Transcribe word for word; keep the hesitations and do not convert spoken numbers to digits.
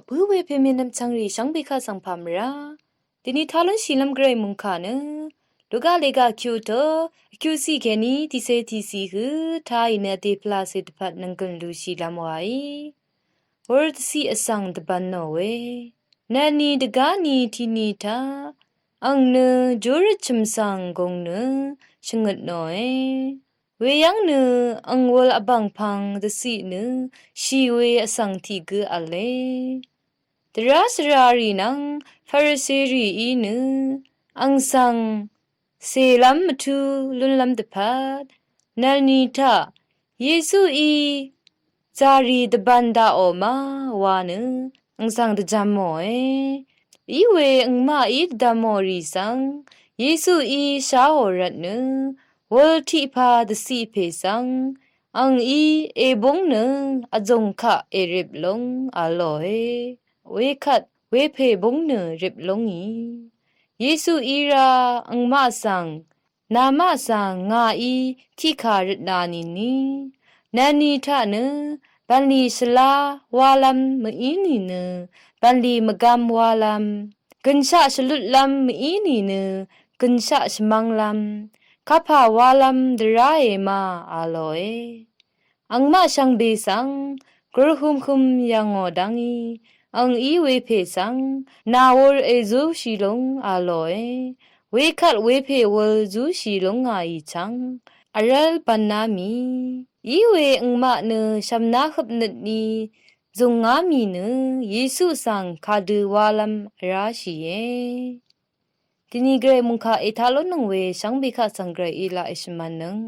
Bǿ we pèmènvm chvngrì shvngbe kaq svng pà mvrá dvni talún shìlv́m gvray mungkà nø Luka lega kyuto kyusi kèní tiqsè tiqsi hø tayì nø vdè pvlacè dvpvt nvnggø̀n lushìlv́m waí wur dvciq vsvng dvbvn nò we. Nvni dvgáni tiqni taq ang nø júrøt chø̀m svng gùng nø shvngøt nòe. Weyv́ng nø ang wul vbv̀ngpv̄ng dvciq nø shì we vsvng tiq gø v̄le. Dvrá svrarì nvng Farisirìí nø ang svng cèlv́m mvtú lúnlv́m dvpvt nvni taq Yesuí zàrì dvbvn daqò ma wa nø ang svng dvjv̄mòe. Iwe angmaqí dvdvmòrì svng Yesuí sháò rvt nø wul tiqpā dvciq pè svng angí èbúng nø vzùng kaq èrip lúng v̄ lòe. Wekvt wepè búng nø rip lúngì. Yesuí rá angmaq svng, namaq svng ngàí tiqkà røtna nìni, nvni taq nø bv̀nlì shvlá wálv́m mv-í nìnø bv̀nlì mvgv̄m wálv́m, gø̀nshaq shvlutlv́m mv-í nìnø gø̀nshaq shvmv́nglv́m, kapà wálv́m dvráe ma v̄ lòe. Angmaq shvngbe svng gurhømhøm yv̀ngò dv́ngí angí wepè svng nà wur èzúshì lúng v̄ lòe. Wekvt wepè wul zúshì lúngàì chvng vrv́l bv̄ná mì. Iwe angmaq nø shv̀mná høpnøtni zùngá mì nø Yesu svng kadø wálv́m vráshìe. Dvni gvray mungkà ètaq lúnnøng we shvngbe kaq svng gvrayí laq èshvmv̄nnøng.